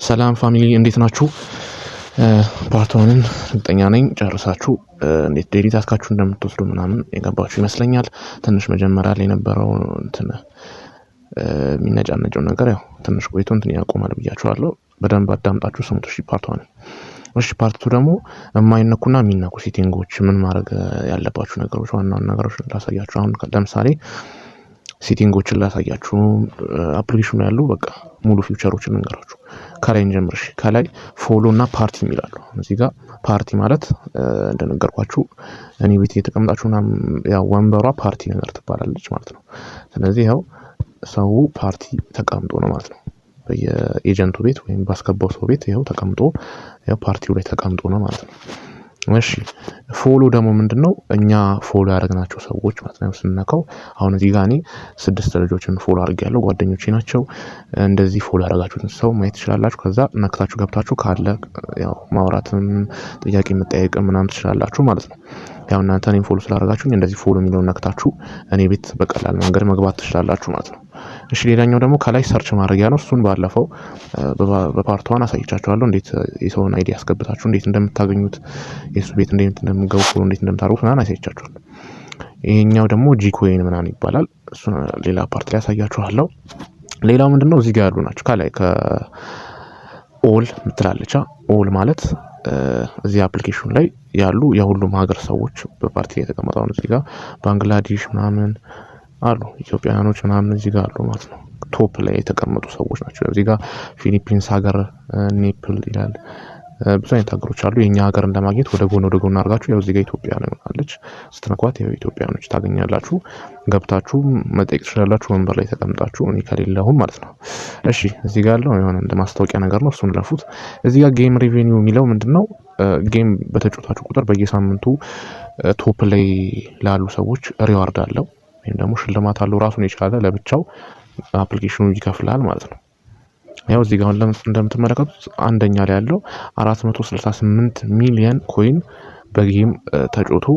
ሰላም family፣ እንዴት ናችሁ? Part one ን እርግጠኛ ነኝ ጨርሳችሁ እንዴት daily task ኣችሁ እንደምትወስዱ ምናምን የገባችሁ ይመስለኛል። ትንሽ መጀመሪያ ላይ የነበረው እንትን የሚነጫነጨው ነገር ያው ትንሽ ቆይቶ እንትን ያቆማል ብያችኋለሁ። በደንብ አዳምጣችሁ ስሙት። እሺ፣ part one። እሺ፣ part two ደግሞ የማይነኩና የሚነኩ setting ኦች፣ ምን ማድረግ ያለባችሁ ነገሮች፣ ዋና ዋና ነገሮች ላሳያችሁ። አሁን ለምሳሌ setting ኦችን ላሳያችሁ። Application ኑ ያሉ በቃ ሙሉ feature ኦችን እንገራችሁ። ከላይ እንጀምር። እሺ፣ ከላይ follow እና ፓርቲ የሚላሉ። እዚህ ጋር ፓርቲ ማለት እንደነገርኳችሁ እኔ ቤት እየተቀምጣችሁ ያው ወንበሯ ፓርቲ ነገር ትባላለች ማለት ነው። ስለዚህ ያው ሰው ፓርቲ ተቀምጦ ነው ማለት ነው። በየ agent ኡ ቤት ወይም ባስገባው ሰው ቤት ይኸው ተቀምጦ፣ ያው ፓርቲው ላይ ተቀምጦ ነው ማለት ነው። እሺ፣ follow ደግሞ ምንድነው? እኛ follow ያደረግናቸው ሰዎች ማለት ነው። ስንነካው አሁን እዚህ ጋር እኔ ስድስት ልጆችን follow አድርጌያለሁ፣ ጓደኞቼ ናቸው። እንደዚህ follow ያደረጋችሁትን ሰው ማየት ትችላላችሁ። ከዛ ነክታችሁ ገብታችሁ ካለ ያው ማውራትም ጥያቄ መጠያየቅም ምናምን ትችላላችሁ ማለት ነው። ያው እናንተ እኔን follow ስላደረጋችሁኝ እንደዚህ follow የሚለውን ነክታችሁ እኔ ቤት በቀላል መንገድ መግባት ትችላላችሁ ማለት ነው። እሺ፣ ሌላኛው ደግሞ ከላይ search ማድረጊያ ነው። እሱን ባለፈው በ part one አሳይቻችኋለሁ። እንዴት የሰውን ID ያስገብታችሁ እንዴት እንደምታገኙት፣ የሱ ቤት እንዴት እንደምትገቡ፣ follow እንዴት እንደምታደርጉት ምናምን አሳይቻችኋለሁ። ይሄኛው ደግሞ G coin ምናምን ይባላል። እሱን ሌላ part ላይ አሳያችኋለሁ። ሌላው ምንድነው? እዚህ ጋር ያሉ ናቸው። ከላይ ከ all ምትላለቻ፣ all ማለት እዚህ application ላይ ያሉ የሁሉም ሀገር ሰዎች በፓርቲ የተቀመጠው። እዚህ ጋር ባንግላዴሽ ምናምን አሉ፣ ኢትዮጵያውያኖች ምናምን እዚህ ጋር አሉ ማለት ነው። Top ላይ የተቀመጡ ሰዎች ናቸው። እዚህ ጋር ፊሊፒንስ ሀገር፣ ኔፕል ይላል። ብዙ አይነት ሀገሮች አሉ። የኛ ሀገርን ለማግኘት ወደ ጎን ወደ ጎን አድርጋችሁ ያው እዚህ ጋር ኢትዮጵያ ነው አለች። ስትነኳት ያው ኢትዮጵያኖች ታገኛላችሁ። ገብታችሁ መጠየቅ ትችላላችሁ። ወንበር ላይ ተቀምጣችሁ እኔ ከሌለሁም ማለት ነው። እሺ፣ እዚህ ጋር ያለው የሆነ እንደ ማስታወቂያ ነገር ነው። እሱን ለፉት። እዚህ ጋር game revenue የሚለው ምንድነው? Game በተጫወታችሁ ቁጥር በየሳምንቱ top ላይ ላሉ ሰዎች reward አለው ወይም ደግሞ ሽልማት አለው። ራሱን የቻለ ለብቻው application ኑ ይከፍላል ማለት ነው። ያው እዚህ ጋር እንደምትመለከቱት አንደኛ ላይ ያለው 468 ሚሊየን coin በ game ተጫውቶ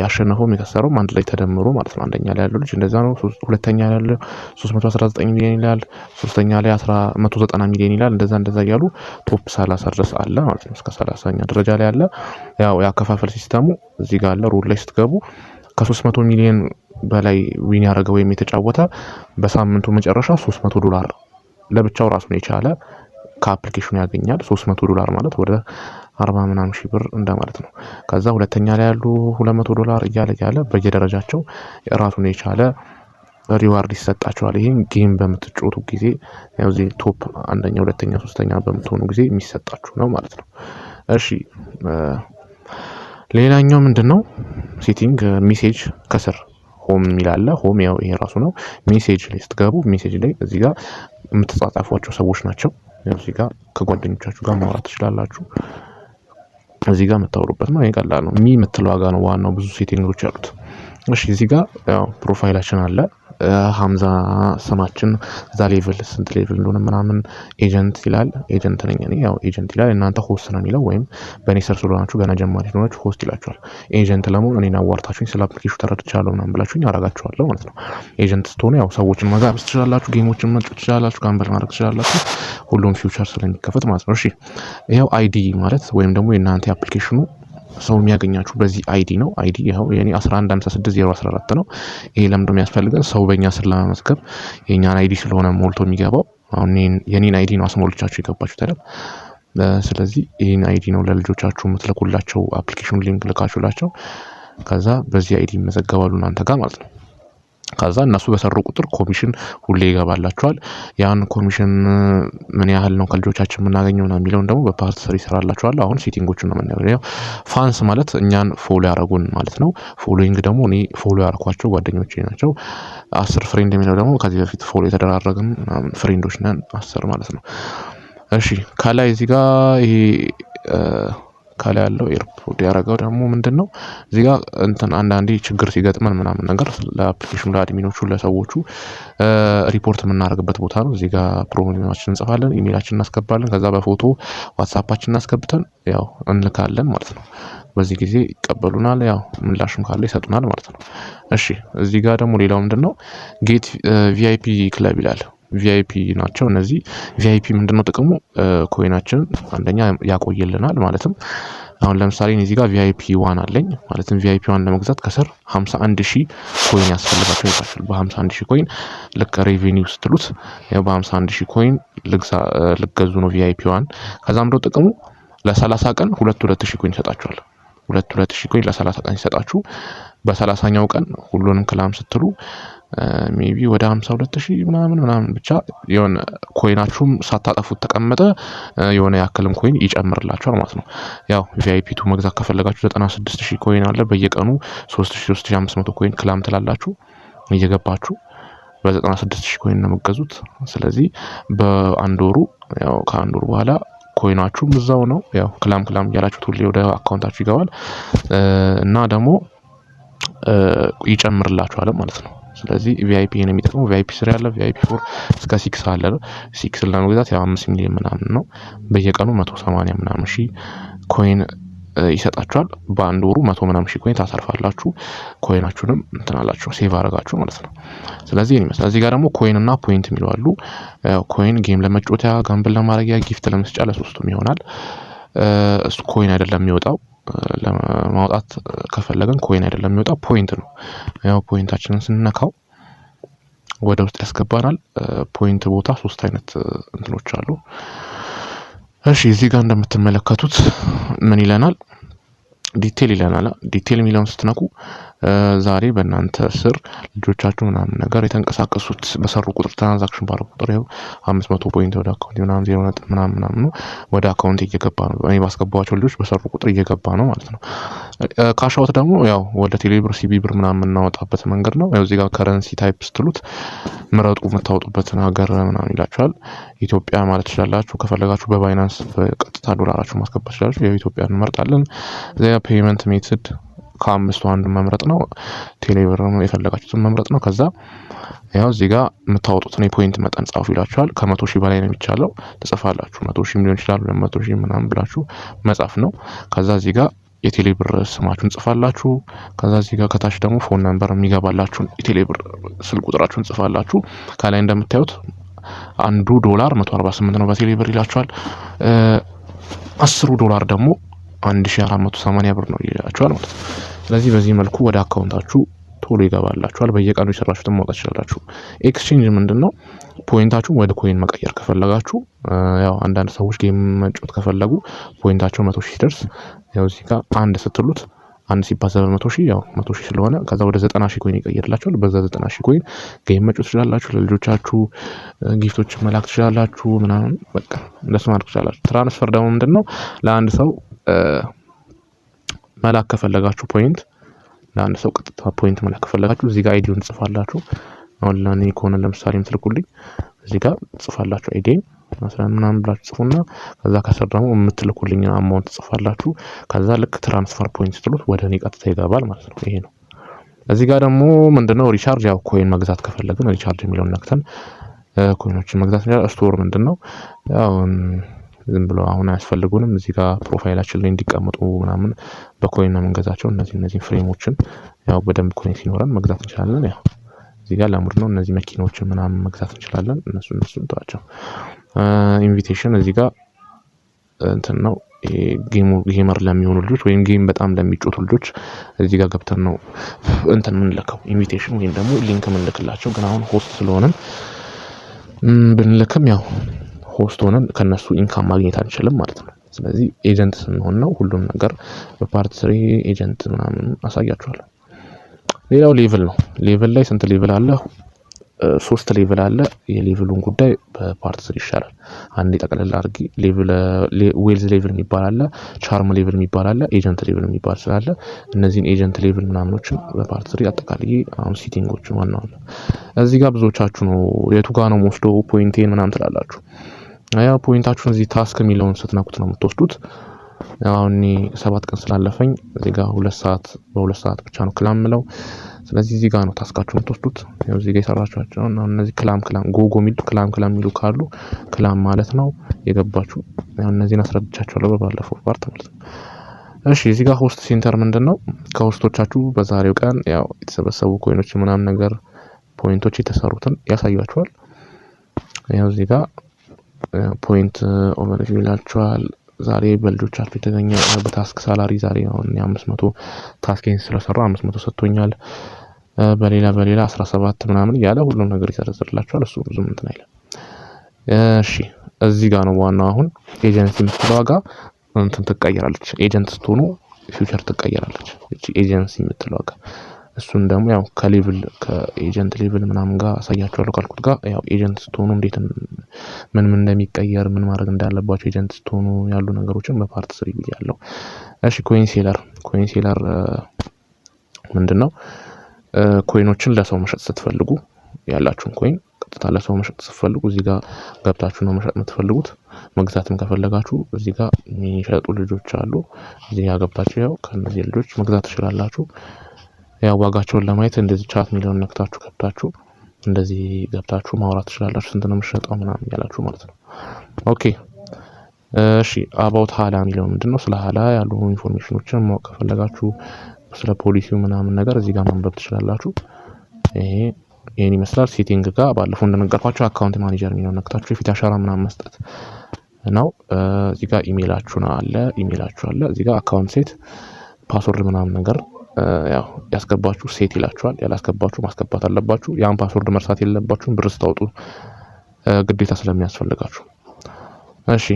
ያሸነፈውም የከሰረውም አንድ ላይ ተደምሮ ማለት ነው። አንደኛ ላይ ያለው ልጅ እንደዛ ነው። ሁለተኛ ላይ ያለው 319 ሚሊዮን ይላል። ሶስተኛ ላይ 190 ሚሊዮን ይላል። እንደዛ እንደዛ እያሉ top 30 ድረስ አለ ማለት ነው። እስከ 30ኛ ደረጃ ላይ አለ። ያው የአከፋፈል system ኡ እዚህ ጋር አለ። Rule ላይ ስትገቡ ከ300 ሚሊዮን በላይ win ያደረገ ወይም የተጫወተ በሳምንቱ መጨረሻ $300 ለብቻው ራሱን የቻለ ከ application ኑ ያገኛል። $300 ማለት ወደ 40 ምናምን ሺህ ብር እንደማለት ነው። ከዛ ሁለተኛ ላይ ያሉ $200 እያለ እያለ በየደረጃቸው ራሱን የቻለ reward ይሰጣቸዋል። ይሄን game በምትጫወቱ ጊዜ ያው እዚህ top አንደኛ፣ ሁለተኛ፣ ሶስተኛ በምትሆኑ ጊዜ የሚሰጣችሁ ነው ማለት ነው። እሺ፣ ሌላኛው ምንድነው? Setting message፣ ከስር home የሚል አለ። Home ያው ይሄ ራሱ ነው። Message ላይ ስትገቡ message ላይ እዚህ ጋር የምትጻጻፏቸው ሰዎች ናቸው። ያው እዚህ ጋር ከጓደኞቻችሁ ጋር ማውራት ትችላላችሁ። እዚህ ጋር የምታወሩበት ነው። ይሄ ቀላል ነው። Me የምትለው ጋር ነው ዋናው ብዙ setting ኦች ያሉት። እሺ፣ እዚህ ጋር ያው profile ኣችን አለ። ሀምዛ ስማችን፣ እዛ level ስንት level እንደሆነ ምናምን፣ agent ይላል። Agent ነኝ እኔ፣ ያው agent ይላል። እናንተ host ነው የሚለው ወይም በእኔ ስር ስለሆናችሁ፣ ገና ጀማሪ ስለሆናችሁ host ይላችኋል። Agent ለመሆን እኔን አዋርታችሁኝ ስለ application ኑ ተረድቻለሁ ምናምን ብላችሁኝ አረጋችኋለሁ ማለት ነው። Agent ስትሆኑ ያው ሰዎችን መጋበዝ ትችላላችሁ፣ game ኦችን መጫወት ትችላላችሁ፣ gamble ማድረግ ትችላላችሁ። ሁሉም feature ስለሚከፈት ማለት ነው። እሺ፣ ይኸው ID ማለት ወይም ደግሞ የእናንተ የ application ኑ ሰው የሚያገኛችሁ በዚህ ID ነው። ID ይኸው የኔ 1156014 ነው። ይሄ ለምንድነው የሚያስፈልገን? ሰው በእኛ ስር ለመመዝገብ የእኛን ID ስለሆነ ሞልቶ የሚገባው። አሁን የኔን ID ነው አስሞልቻችሁ የገባችሁት አይደል? ስለዚህ ይህን ID ነው ለልጆቻችሁ የምትልኩላቸው፣ application link ልካችሁላቸው ከዛ በዚህ ID ይመዘገባሉ እናንተ ጋር ማለት ነው። ከዛ እነሱ በሰሩ ቁጥር ኮሚሽን ሁሌ ይገባላቸዋል። ያን ኮሚሽን ምን ያህል ነው ከልጆቻችን የምናገኘው ነው የሚለውን ደግሞ በ part three ይሰራላችኋል። አሁን setting ኦችን ነው የምናየው። Fans ማለት እኛን follow ያደረጉን ማለት ነው። Following ደግሞ እኔ follow ያደረኳቸው ጓደኞቼ ናቸው። 10 friend የሚለው ደግሞ ከዚህ በፊት follow የተደራረግን friend ኦች ነን፣ 10 ማለት ነው። እሺ፣ ከላይ እዚህ ጋር ይሄ ከላይ ያለው AirPod ያደረገው ደግሞ ምንድን ነው? እዚህ ጋር እንትን አንዳንዴ ችግር ሲገጥመን ምናምን ነገር ለ application ኑ ለ admin ኦቹ ለሰዎቹ ሪፖርት የምናደርግበት ቦታ ነው። እዚህ ጋር problem ኣችንን እንጽፋለን፣ ኢሜይላችንን እናስገባለን። ከዛ በፎቶ WhatsApp ኣችንን አስገብተን ያው እንልካለን ማለት ነው። በዚህ ጊዜ ይቀበሉናል፣ ያው ምላሽም ካለ ይሰጡናል ማለት ነው። እሺ፣ እዚህ ጋር ደግሞ ሌላው ምንድን ነው? Get VIP club ይላል። VIP ናቸው እነዚህ። VIP ምንድነው ጥቅሙ? Coin ኣችንን አንደኛ ያቆይልናል። ማለትም አሁን ለምሳሌ እዚህ ጋር VIP 1 አለኝ። ማለትም VIP 1 ለመግዛት ከስር 51,000 coin ያስፈልጋቸው ይላል። በ51,000 coin ልክ revenue ስትሉት ያው በ51,000 coin ልገዙ ነው VIP 1። ከዛም ደግሞ ጥቅሙ ለ30 ቀን 2 2 ሺህ coin ይሰጣችኋል። 2 2 ሺህ coin ለ30 ቀን ሲሰጣችሁ በ30ኛው ቀን ሁሉንም claim ስትሉ maybe ወደ 52,000 ምናምን ምናምን ብቻ የሆነ coin ኣችሁም ሳታጠፉት ተቀመጠ፣ የሆነ ያክልም coin ይጨምርላችኋል ማለት ነው። ያው VIP 2 መግዛት ከፈለጋችሁ 96,000 coin አለ። በየቀኑ 3000፣ 3500 coin claim ትላላችሁ፣ እየገባችሁ በ96,000 coin ነው የምትገዙት። ስለዚህ በአንድ ወሩ ያው ከአንድ ወር በኋላ coin ኣችሁም እዛው ነው። ያው claim claim እያላችሁት ሁሌ ወደ account ኣችሁ ይገባል እና ደግሞ ይጨምርላችኋል ማለት ነው። ስለዚህ VIP ነው የሚጠቅመው። VIP 3 አለ፣ VIP 4 እስከ 6 አለ። 6 ለመግዛት ያው 5 ሚሊዮን ምናምን ነው። በየቀኑ 180 ምናምን ሺህ coin ይሰጣችኋል። በአንድ ወሩ መቶ ምናምን ሺህ coin ታተርፋላችሁ። Coin ኣችሁንም እንትን አላችሁ፣ save አረጋችሁ ማለት ነው። ስለዚህ ይሄን ይመስላል። እዚህ ጋር ደግሞ coin እና point የሚሉ አሉ። Coin game ለመጫወቻ፣ gamble ለማድረጊያ፣ gift ለመስጫ ለሶስቱም ይሆናል። እሱ coin አይደለም የሚወጣው፣ ለማውጣት ከፈለግን coin አይደለም የሚወጣው፣ point ነው። ያው point ኣችንን ስንነካው ወደ ውስጥ ያስገባናል። Point ቦታ ሶስት አይነት እንትኖች አሉ። እሺ፣ እዚህ ጋር እንደምትመለከቱት ምን ይለናል? Detail ይለናል። Detail የሚለውን ስትነኩ ዛሬ በእናንተ ስር ልጆቻችሁ ምናምን ነገር የተንቀሳቀሱት በሰሩ ቁጥር፣ transaction ባረጉ ቁጥር ይኸው 500 point ወደ account ምናምን 0 ነጥብ ምናምን ምናምን ወደ account እየገባ ነው። እኔ ባስገባኋቸው ልጆች በሰሩ ቁጥር እየገባ ነው ማለት ነው። Cash out ደግሞ ያው ወደ ቴሌብር፣ CBE ብር ምናምን የምናወጣበት መንገድ ነው። ያው እዚህ ጋር currency type ስትሉት ምረጡ የምታወጡበትን ሀገር ምናምን ይላችኋል። ኢትዮጵያ ማለት ትችላላችሁ። ከፈለጋችሁ በ Binance በቀጥታ ዶላራችሁ ማስገባት ትችላላችሁ። ያው ኢትዮጵያ እንመርጣለን። እዚያ payment method ከአምስቱ አንዱ መምረጥ ነው። ቴሌብር የፈለጋችሁትን መምረጥ ነው። ከዛ ያው እዚህ ጋር የምታወጡትን የ point መጠን ጻፉ ይላችኋል። ከ100,000 በላይ ነው የሚቻለው፣ ትጽፋላችሁ። 100,000 ሊሆን ይችላል፣ 200,000 ምናምን ብላችሁ መጻፍ ነው። ከዛ እዚህ ጋር የቴሌብር ስማችሁን ጽፋላችሁ። ከዛ እዚህ ጋር ከታች ደግሞ phone number የሚገባላችሁን የቴሌብር ስልክ ቁጥራችሁን ጽፋላችሁ። ከላይ እንደምታዩት አንዱ ዶላር 148 ነው በቴሌብር ይላችኋል። 10ሩ ዶላር ደግሞ 1480 ብር ነው ይላችኋል ማለት ነው። ስለዚህ በዚህ መልኩ ወደ account ኣችሁ ቶሎ ይገባላችኋል። በየቀኑ የሰራችሁትን ማውጣት ትችላላችሁ። Exchange ምንድን ነው? Point ኣችሁን ወደ coin መቀየር ከፈለጋችሁ፣ ያው አንዳንድ ሰዎች game መጫወት ከፈለጉ point ኣቸው 100,000 ሲደርስ ያው እዚህ ጋር አንድ ስትሉት አንድ ሲባዛ በ100,000 ያው 100,000 ስለሆነ ከዛ ወደ 90,000 coin ይቀይርላችኋል። በዛ 90,000 coin game መጫወት ትችላላችሁ። ለልጆቻችሁ gift ኦች መላክ ትችላላችሁ ምናምን፣ በቃ እንደሱ ማድረግ ትችላላችሁ። Transfer ደግሞ ምንድን ነው? ለአንድ ሰው መላክ ከፈለጋችሁ point፣ ለአንድ ሰው ቀጥታ point መላክ ከፈለጋችሁ እዚህ ጋር ID ውን ትጽፋላችሁ። አሁን ለእኔ ከሆነ ለምሳሌ የምትልኩልኝ እዚህ ጋር ትጽፋላችሁ፣ ID አስራ ምናምን ብላችሁ ጽፉና ከዛ ከስር ደግሞ የምትልኩልኝ amount ትጽፋላችሁ። ከዛ ልክ transfer point ስትሉት ወደ እኔ ቀጥታ ይገባል ማለት ነው። ይሄ ነው። እዚህ ጋር ደግሞ ምንድነው? Recharge፣ ያው coin መግዛት ከፈለግን recharge የሚለውን ነክተን coin ኦችን መግዛት እንችላለን። Store ምንድነው? ያው ዝም ብሎ አሁን አያስፈልጉንም። እዚህ ጋር profile ኣችን ላይ እንዲቀመጡ ምናምን በ coin ነው የምንገዛቸው። እነዚህ frame ኦችን ያው በደንብ coin ሲኖረን መግዛት እንችላለን። ያው እዚህ ጋር ለሙድ ነው። እነዚህ መኪናዎችን ምናምን መግዛት እንችላለን። እነሱን ተዋቸው። Invitation እዚህ ጋር እንትን ነው፣ gamer ለሚሆኑ ልጆች ወይም game በጣም ለሚጫወቱ ልጆች እዚህ ጋር ገብተን ነው እንትን የምንልከው፣ invitation ወይም ደግሞ link የምንልክላቸው። ግን አሁን host ስለሆነን ብንልክም ያው host ሆነን ከነሱ income ማግኘት አንችልም ማለት ነው። ስለዚህ agent ስንሆን ነው ሁሉም ነገር። በ part 3 agent ምናምን አሳያችኋለሁ። ሌላው level ነው። Level ላይ ስንት level አለ? ሶስት level አለ። የ level ኡን ጉዳይ በ part 3 ይሻላል። አንዴ ጠቅለል አድርጌ level፣ wealth level የሚባል አለ፣ charm level የሚባል አለ፣ agent level የሚባል ስላለ እነዚህን agent level ምናምኖችን በ part 3 አጠቃልዬ አሁን setting ኦችን ዋና ዋና። እዚህ ጋር ብዙዎቻችሁ ነው የቱ ጋር ነው ወስዶ point ኤን ምናምን ትላላችሁ። ያው point ኣችሁን እዚህ task የሚለውን ስትነኩት ነው የምትወስዱት። አሁን እኔ 7 ቀን ስላለፈኝ እዚህ ጋር 2 ሰዓት፣ በ2 ሰዓት ብቻ ነው claim ምለው። ስለዚህ እዚህ ጋር ነው task ኣችሁ የምትወስዱት። ያው እዚህ ጋር የሰራችኋቸው አሁን እነዚህ claim claim go go የሚሉ፣ claim claim የሚሉ ካሉ claim ማለት ነው የገባችሁ። ያው እነዚህን አስረድቻችኋለሁ በባለፈው part ማለት ነው። እሺ፣ እዚህ ጋር host center ምንድን ነው? ከ host ኦቻችሁ በዛሬው ቀን ያው የተሰበሰቡ coin ኦች ምናምን ነገር point ኦች የተሰሩትን ያሳያችኋል። ያው እዚህ ጋር point overview ይላችኋል። ዛሬ በልጆቻችሁ የተገኘ በ task salary ዛሬ አሁን 500 task ኤን ስለሰራው 500 ሰጥቶኛል። በሌላ በሌላ 17 ምናምን እያለ ሁሉም ነገር ይዘረዝርላችኋል። እሱ ብዙም እንትን አይልም። እሺ፣ እዚህ ጋር ነው ዋናው። አሁን ኤጀንሲ የምትለዋ ጋር እንትን ትቀየራለች። Agent ስትሆኑ feature ትቀየራለች። እቺ ኤጀንሲ የምትለዋ ጋር እሱን ደግሞ ያው ከ level፣ ከ agent level ምናምን ጋር አሳያችኋለሁ ካልኩት ጋር፣ ያው agent ስትሆኑ እንዴት ምን ምን እንደሚቀየር፣ ምን ማድረግ እንዳለባቸው agent ስትሆኑ ያሉ ነገሮችን በ part 3 ብያለሁ። እሺ፣ coin seller። Coin seller ምንድን ነው? Coin ኦችን ለሰው መሸጥ ስትፈልጉ፣ ያላችሁን coin ቀጥታ ለሰው መሸጥ ስትፈልጉ እዚህ ጋር ገብታችሁ ነው መሸጥ የምትፈልጉት። መግዛትም ከፈለጋችሁ እዚህ ጋር የሚሸጡ ልጆች አሉ። እዚህ ጋር ገብታችሁ ያው ከእነዚህ ልጆች መግዛት ትችላላችሁ። ያው ዋጋቸውን ለማየት እንደዚህ chat የሚለውን ነክታችሁ ገብታችሁ እንደዚህ ገብታችሁ ማውራት ትችላላችሁ። ስንት ነው የምሸጠው ምናምን እያላችሁ ማለት ነው። Okay፣ እሺ፣ about ሀላ የሚለው ምንድን ነው? ስለ ሀላ ያሉ information ኦችን ማወቅ ከፈለጋችሁ፣ ስለ ፖሊሲው ምናምን ነገር እዚህ ጋር ማንበብ ትችላላችሁ። ይሄ ይሄን ይመስላል። Setting ጋር ባለፈው እንደነገርኳችሁ account manager የሚለውን ነክታችሁ የፊት አሻራ ምናምን መስጠት ነው። እዚህ ጋር ኢሜይላችሁ አለ፣ ኢሜይላችሁ አለ። እዚህ ጋር account set password ምናምን ነገር ያው ያስገባችሁ set ይላችኋል። ያላስገባችሁ ማስገባት አለባችሁ። ያን password መርሳት የለባችሁም፣ ብር ስታወጡ ግዴታ ስለሚያስፈልጋችሁ። እሺ፣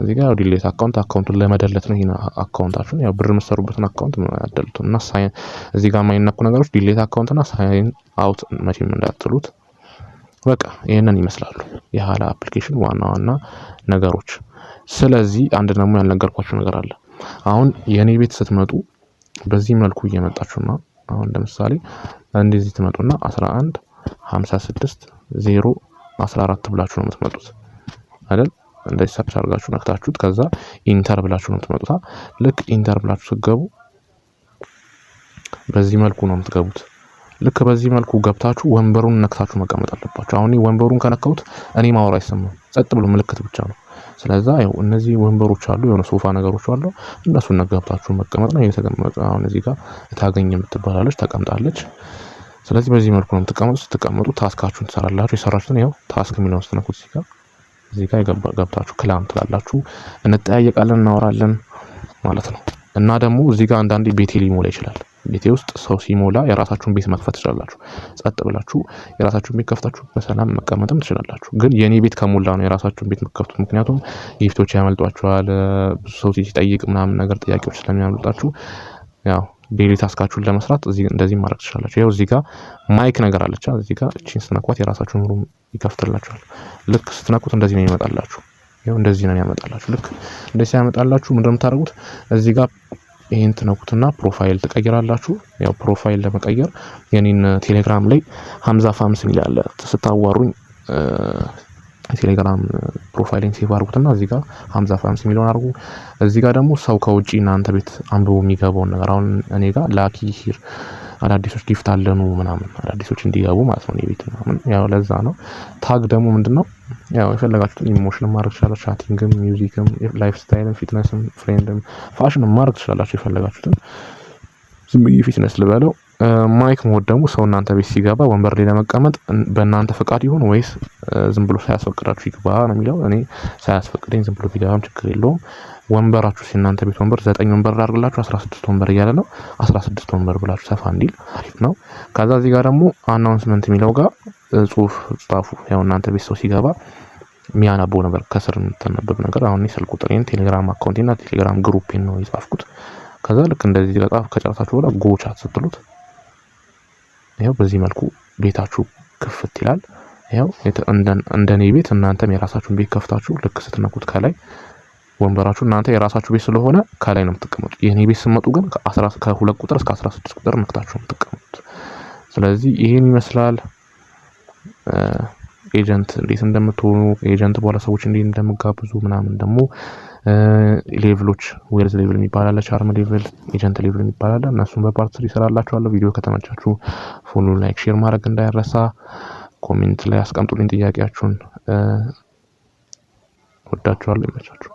እዚህ ጋር delete account፣ account ኡን ለመደለት ነው። ይሄን account ኣችሁን፣ ያው ብር የምትሰሩበትን account ያደሉት እና sign እዚህ ጋር የማይነኩ ነገሮች delete account እና sign out መቼም እንዳትሉት። በቃ ይህንን ይመስላሉ የሀላ application ዋና ዋና ነገሮች። ስለዚህ አንድ ደግሞ ያልነገርኳችሁ ነገር አለ። አሁን የእኔ ቤት ስትመጡ በዚህ መልኩ እየመጣችሁና አሁን ለምሳሌ እንደዚህ ትመጡና 11 56 0 14 ብላችሁ ነው የምትመጡት አይደል? እንደዚህ search አድርጋችሁ ነክታችሁት ከዛ enter ብላችሁ ነው የምትመጡት። ልክ enter ብላችሁ ስትገቡ በዚህ መልኩ ነው የምትገቡት። ልክ በዚህ መልኩ ገብታችሁ ወንበሩን ነክታችሁ መቀመጥ አለባችሁ። አሁን ወንበሩን ከነካሁት እኔ ማወራ አይሰማም፣ ጸጥ ብሎ ምልክት ብቻ ነው። ስለዛ ያው እነዚህ ወንበሮች አሉ፣ የሆነ ሶፋ ነገሮች አሉ። እነሱን ገብታችሁ መቀመጥ ነው። የተቀመጠ አሁን እዚህ ጋር ታገኝ የምትባላለች ተቀምጣለች። ስለዚህ በዚህ መልኩ ነው የምትቀመጡት። ስትቀመጡ task ኣችሁን ትሰራላችሁ። የሰራችሁትን ያው task የሚለውን ስትነኩት እዚህ ጋር ገብታችሁ claim ትላላችሁ። እንጠያየቃለን፣ እናወራለን ማለት ነው። እና ደግሞ እዚህ ጋር አንዳንዴ ቤቴ ሊሞላ ይችላል። ቤቴ ውስጥ ሰው ሲሞላ የራሳችሁን ቤት መክፈት ትችላላችሁ። ጸጥ ብላችሁ የራሳችሁን ቤት ከፍታችሁ በሰላም መቀመጥም ትችላላችሁ። ግን የኔ ቤት ከሞላ ነው የራሳችሁን ቤት የምትከፍቱት። ምክንያቱም gift ኦች ያመልጧችኋል። ብዙ ሰው ሲጠይቅ ምናምን ነገር ጥያቄዎች ስለሚያመልጣችሁ ያው daily task ኣችሁን ለመስራት እዚህ እንደዚህ ማድረግ ትችላላችሁ። ያው እዚህ ጋር mic ነገር አለች። እዚህ ጋር እቺን ስትነኳት የራሳችሁን room ይከፍትላችኋል። ልክ ስትነኩት እንደዚህ ነው የሚመጣላችሁ። ያው እንደዚህ ነው የሚያመጣላችሁ። ልክ እንደዚህ ያመጣላችሁ ምንድነው የምታደርጉት? እዚህ ጋር ይሄን ትነኩትና profile ትቀይራላችሁ። ያው profile ለመቀየር የኔን ቴሌግራም ላይ ሀምዛ ፋምስ የሚል አለ። ስታዋሩኝ ቴሌግራም profile ኤን save አድርጉትና እዚህ ጋር ሀምዛ ፋምስ የሚለውን አድርጉ። እዚህ ጋር ደግሞ ሰው ከውጪ እናንተ ቤት አንብቦ የሚገባውን ነገር፣ አሁን እኔ ጋር lucky here፣ አዳዲሶች gift አለኑ ምናምን፣ አዳዲሶች እንዲገቡ ማለት ነው እኔ ቤት ምናምን፣ ያው ለዛ ነው። Tag ደግሞ ምንድነው? ያው የፈለጋችሁትን emotion ማድረግ ትችላላችሁ። Chatting ም፣ music ም፣ lifestyle ም፣ fitness ም፣ friend ም፣ ፋሽንም ማድረግ ትችላላችሁ የፈለጋችሁትን። ዝም ብዬ fitness ልበለው። Mic mode ደግሞ ሰው እናንተ ቤት ሲገባ ወንበር ላይ ለመቀመጥ በእናንተ ፈቃድ ይሁን ወይስ ዝም ብሎ ሳያስፈቅዳችሁ ይግባ ነው የሚለው። እኔ ሳያስፈቅደኝ ዝም ብሎ ቢገባም ችግር የለውም። ወንበራችሁ እናንተ ቤት ወንበር 9 ወንበር ላድርግላችሁ፣ 16 ወንበር እያለ ነው። 16 ወንበር ብላችሁ ሰፋ እንዲል አሪፍ ነው። ከዛ እዚህ ጋር ደግሞ announcement የሚለው ጋር ጽሁፍ ጻፉ። ያው እናንተ ቤት ሰው ሲገባ የሚያነበው ነገር፣ ከስር የምትነበብ ነገር። አሁን ስልክ ቁጥሬን፣ ቴሌግራም account ኤን እና ቴሌግራም group ኤን ነው የጻፍኩት። ከዛ ልክ እንደዚህ ከጻፍ ከጨረሳችሁ በኋላ go chat ስትሉት ይኸው በዚህ መልኩ ቤታችሁ ክፍት ይላል። ይኸው እንደኔ ቤት እናንተም የራሳችሁን ቤት ከፍታችሁ ልክ ስትነኩት ከላይ ወንበራችሁ፣ እናንተ የራሳችሁ ቤት ስለሆነ ከላይ ነው የምትቀመጡት። የኔ ቤት ስትመጡ ግን ከ2 ቁጥር እስከ 16 ቁጥር ነክታችሁ ነው የምትቀመጡት። ስለዚህ ይሄን ይመስላል። Agent እንዴት እንደምትሆኑ፣ agent በኋላ ሰዎች እንዴት እንደምጋብዙ ምናምን፣ ደግሞ level ኦች wealth level የሚባል አለ፣ charm level፣ agent level የሚባል አለ። እነሱን በ part 3 እሰራላችኋለሁ። ቪዲዮ ከተመቻችሁ follow፣ like፣ share ማድረግ እንዳይረሳ። Comment ላይ አስቀምጡልኝ ጥያቄያችሁን። ወዳችኋለሁ። ይመቻችሁ።